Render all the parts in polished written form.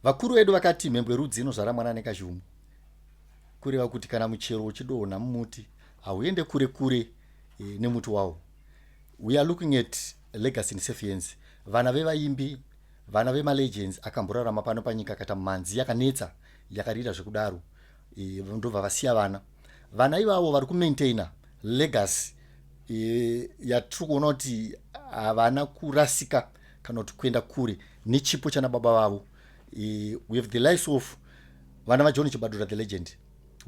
Vakuru vedu vakati mhembwe rudzi inozvara mwana nekazhumu, kureva kuti kana muchero uchidonha mumuti hauende kure kure nemuti wawo. We are looking at legacy in safe hands. Vana vevaimbi, vana vemalegends akamborarama pano panyika akaita mhanzi yakanetsa, yakarira zvekudaro, ndobva vasiya vana. Vana ivavo vari kumaintaina legacy yatiri kuona kuti havana kurasika kana kuti kuenda kure nechipo chana baba vavo. We have the likes of vana vaJohn Chibadura, the legend.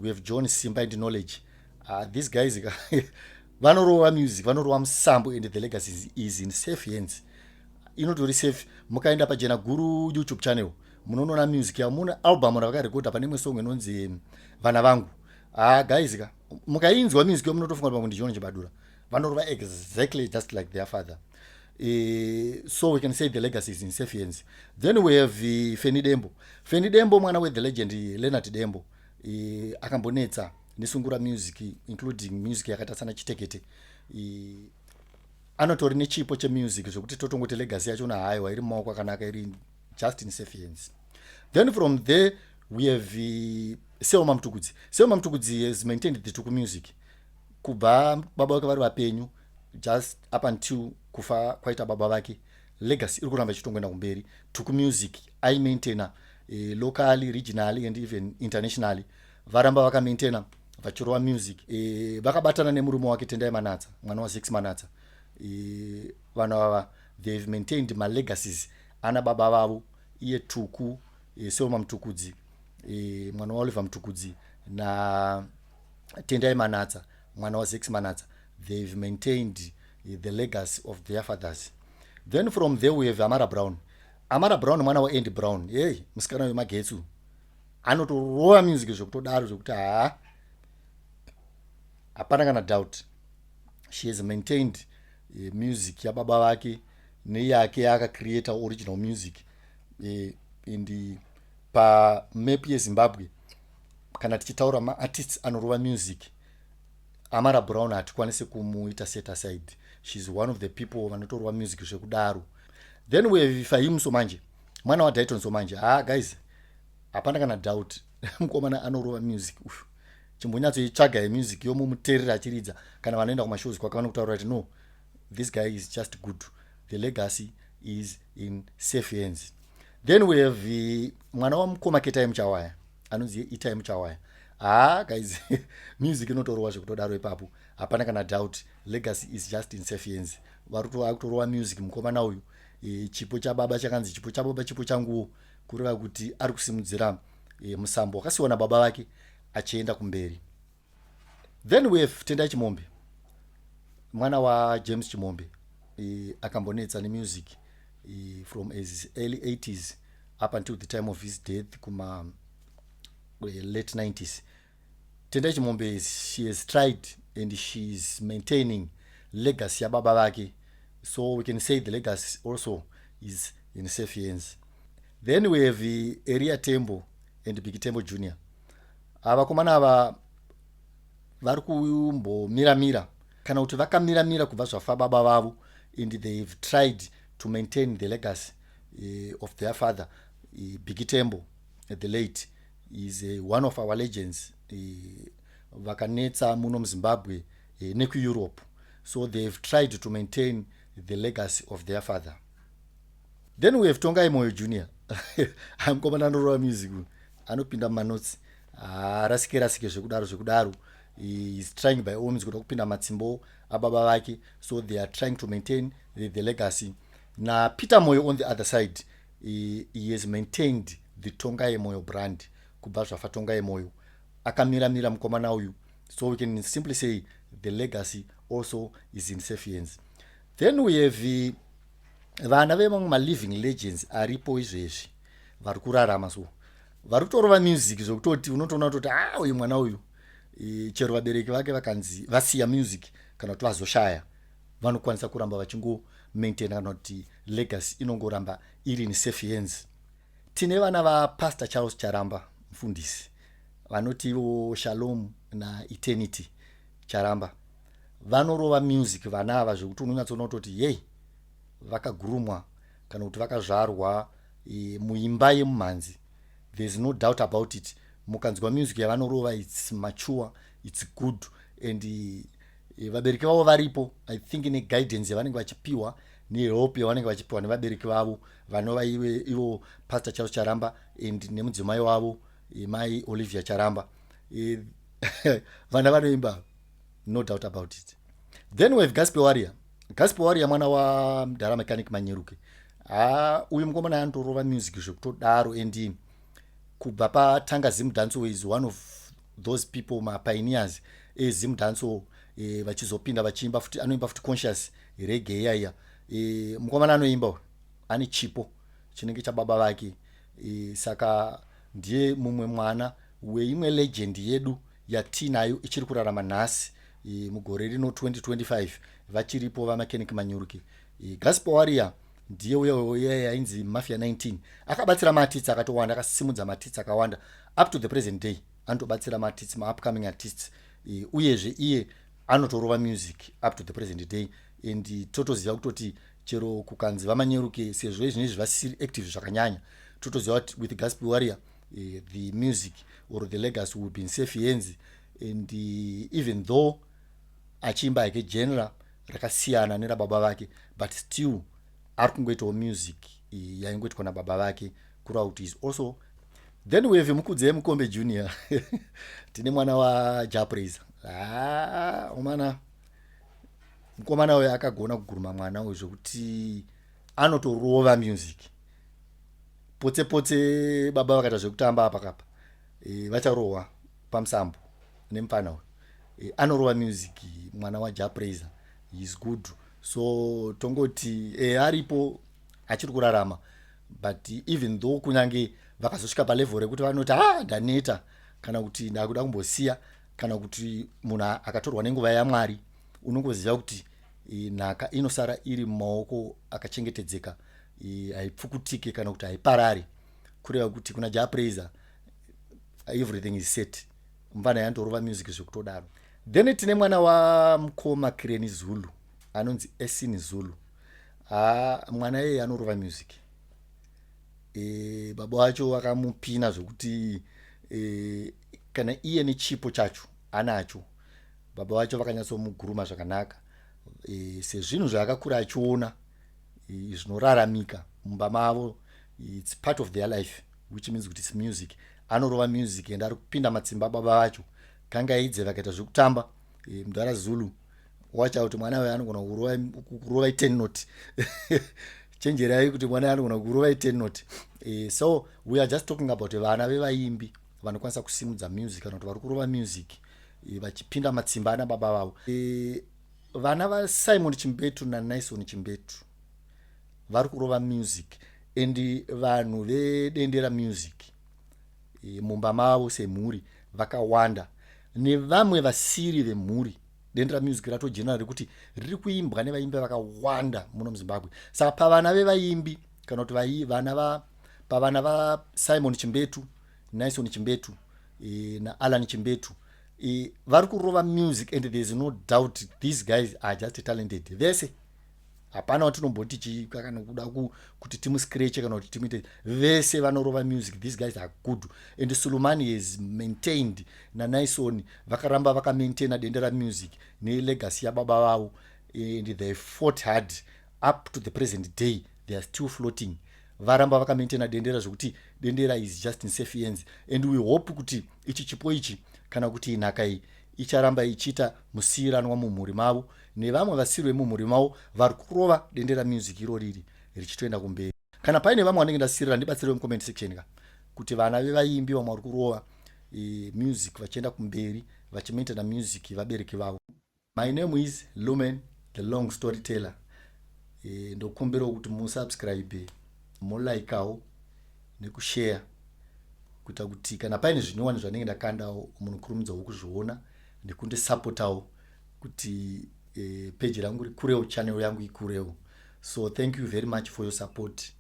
We have John, Simba and Knowledge. These guys vanorova music, vanorova musambo, and the legacy is in safe hands, inotori safe. Mukaenda paJena Guru YouTube channel, munonoona music yavo, mune album ravakarekodha, pane imwe song inonzi "Vana Vangu". Ah guys ka, mukainzwa music yo, munotofunga kuti pamwe ndiJohn Chibadura. Vanorova exactly just like their father. So we can say the legacy is in safe hands. Then we have Feni Dembo. Feni Dembo mwana we the legend Leonard Dembo, akambonetsa nesungura music, including music yakaita sana "Chitekete". Anotori nechipo chemusic zvokuti totongoti legacy yachona haiwa, iri mumaoko akanaka, iri just in safe hands. Then from there we have Selma Mutukudzi. Selma Mutukudzi has maintained the Tuku music kubva baba vake vari vapenyu, just up until kufa kwaita baba vake. Legacy iri kuramba ichitongoenda kumberi. Tuku music aimaintaina locally, regionally and even internationally. Varamba vakamaintaina vachirova music, vakabatana nemurume wake Tendai Manatsa, mwana wa6 Manatsa. Vanhu ava, they've maintained malegacies ana baba vavo, iye Tuku, Selma Mutukudzi, mwana waOliver Mutukudzi, na Tendai Manatsa, mwana wazex Manatsa. They've maintained the legacy of their fathers. Then from there we have Amara Brown. Amara Brown mwana waAndy Brown. Hey, musikana wemagetsi, anotorova music zvekutodaro zvekuti haa, hapana kana doubt. She has maintained music yababa vake neyake yaakacreata original music. And pamap yeZimbabwe, kana tichitaura maartists anorova music, Amara Brown hatikwanisi kumuita set aside. She's one of the people vanotorova music zvekudaro. Then we have Fahim Somanje, mwana waDaiton Somanje. Ha guys, hapana kana doubt, mukomana anorova music uyu. Chimbonyatsoitsvaga yemusic yomumuteerera achiridza. Kana vanoenda kumashows kwake vanokutaura kuti no, this guy is just good. The legacy is in safe hands. Then we have mwana wamukoma Ketai Muchawaya, anonzi Itai Muchawaya. Ha guys, music inotorova zvekutodaro ipapo, hapana kana doubt. Legacy is just in safe hands. Vari kutorova music mukomana uyu. Chipo chababa chakanzi chipo chababa chipo changuwo, kureva kuti ari kusimudzira musambo wakasiwa nababa vake achienda kumberi. Then we have Tendai Chimombe, mwana waJames Chimombe, akambonetsa nemusic from his early 80s up until the time of his death kuma late 90s. Tendai Chimombe, she has tried and she is maintaining legacy yababa vake, so we can say the legacy also is in safe hands. Then we have Eria Tembo and Big Tembo Junior. Vakomana ava vari kumbomiramira kana kuti vakamiramira kubva zvafa baba vavo, and they've tried to maintain the legacy of their father. Big Tembo, the late, is one of our legends vakanetsa muno muZimbabwe nekuEurope, so they've tried to maintain the legacy of their father. Then we have Tongai Moyo Junior. Mukomana anorova music, anopinda mumanotsi, haarasike rasike zvekudaro zvekudaro. Is trying by all means kuda kupinda matsimbo ababa vake, so they are trying to maintain the legacy. NaPeter Moyo on the other side, he has maintained the Tongai Moyo brand kubva zvafa Tongai Moyo. Akamiramira mukomana uyu, so we can simply say the legacy also is in safe hands. Then we have vana vemamwe maliving legends aripo izvezvi vari kurarama, so vari kutorova music zvekutoti unotoona kutoti a ah, uyu mwana uyu, chero vabereki vake vakanzi vasiya music kana kuti vazoshaya, vanokwanisa kuramba vachingomaintaina kana kuti legacy inongoramba iri in safe hands. Tine vana vaPastor Charles Charamba, mufundisi, vanoti ivo Shalom naEternity Charamba. Vanorova music vana ava zvekuti unonyatsoona kutoti yei, vakagurumwa kana kuti vakazvarwa muimba yemumhanzi. There is no doubt about it. Mukanzwa music yavanorova, it's mature, it's good, and vabereki vavo varipo. I think neguidance yavanenge vachipiwa nehelp yavanenge vachipiwa nevabereki vavo, vanova ivo Pastor Charles Charamba and nemudzimai wavo, Mai Olivia Charamba. Vana vanoimba, no doubt about it. Then we have Gaspe Warrior. Gaspe Warrior mwana waMudhara Mechanic Manyeruke. Ha, uyu mukomana anotorova music zvekutodaro, and kubva patanga Zimdancehall is one of those people, mapioneers eZimdancehall. Vachizopinda vachiimba futi, anoimba futi conscious reggae iyaiya. Mukomana anoimba, ane chipo chinenge chababa vake. Saka ndiye mumwe mwana weimwe legend yedu yatinayo ichiri kurarama nhasi, mugore rino 2025 vachiripo, vaMechanic Manyuruki. Gospel Warrior ndiye uya uya yainzi Mafia 19, akabatsira maartists akatowanda, akasimudza maartists akawanda. Up to the present day anotobatsira maartists, maupcoming artists. Uyezve iye anotorova music up to the present day, and totoziva kutoti chero kukanzi vaManyeruke, sezvo izvinezvi vasiri active zvakanyanya, totoziva kuti with Gospel Warrior, the music or the legacy will be in safe hands. And even though achiimba hake genre rakasiyana nerababa vake, but still ari kungoitawo music yaingoitwa nababa vake, kureva kuti is also. Then we have Mukudze Mukombe Junior. Tine mwana waJah Prayzah. Ha, omana mukomana uyo akagona kuguruma mwana uyu zvokuti anotorova music. Potse potse baba vakaita zvekutamba apa kapa, vacharohwa pamusambo nemufana uyu. Anorova music mwana waJah Prayzah is good. So tongoti aripo, achiri kurarama, but even though kunyange vakazosvika palevel rekuti vanoti, "Ha, ndaneta," kana kuti, "Ndakuda kumbosiya," kana kuti munhu akatorwa nenguva yaMwari, unongoziva kuti nhaka inosara iri mumaoko akachengetedzeka, haipfukutike kana kuti haiparari. Kureva kuti kuna Jah Prayzah everything is set. Mufana yantorova music zvekutodaro. Then tine mwana wamukoma Kireni Zulu anonzi Esin Zulu. Ha, mwana iyeye anorova music. Baba wacho vakamupina zvokuti kana iye nechipo chacho anacho. Baba vacho vakanyatsomuguruma zvakanaka, sezvinhu zvaakakura achiona, zvinoraramika mumba mavo. It's part of their life, which means kuti it's music. Anorova music and ari kupinda matsimba baba vacho. Kangaidze vakaita zvekutamba, mudhara Zulu, wacha kuti mwana uyo anogona kurova i10 note. Chenjerai kuti mwana anogona kurova i10 note. So we are just talking about vana vevaimbi vanokwanisa kusimudza music kana kuti vari kurova music, vachipinda matsimba ana baba vavo. Vana vaSimon Chimbetu naNison Chimbetu vari kurova music, and vanhu vedendera music mumba mavo semhuri vakawanda, nevamwe vasiri vemhuri. Dendera music ratogeneral rekuti riri kuimbwa nevaimbi vakawanda muno muZimbabwe. Saka pavana vevaimbi kana kuti vana va pavana vaSimon Chimbetu, Nison Chimbetu, naAlan Chimbetu, vari kurova music, and there is no doubt these guys are just talented vese. Hapana watinomboti chi kana kuda kuti timuscratche kana kuti timuite. Vese vanorova music. These guys are good, and Sulumani has maintained naNison, vakaramba vakamaintaina dendera music nelegacy yababa vavo, and they fought hard. Up to the present day they are still floating. Varamba vakamaintaina dendera zvokuti dendera is just in safe hands, and we hope kuti ichi chipo ichi kana kuti nhaka iyi icharamba ichiita musiyiranwa mumhuri mavo, nevamwe vasiri vemumhuri mavo vari kurova dendera music iro riri richitoenda kumberi. Kana paine vamwe vanenge ndasirira, ndibatsire mucomment section ka, kuti vana vevaimbi vamwe vari kurova music vachienda kumberi, vachimaintaina music vabereki vavo. My name is Lumen the Long Storyteller. Ndokumbirawo kuti musubscribe, molikawo nekushare, kuita kuti kana paine zvinyowani zvanenge ndakandawo munokurumidzawo kuzviona, nekundisupportawo kuti peji rangu rikurewo, channel yangu ikurewo. So thank you very much for your support.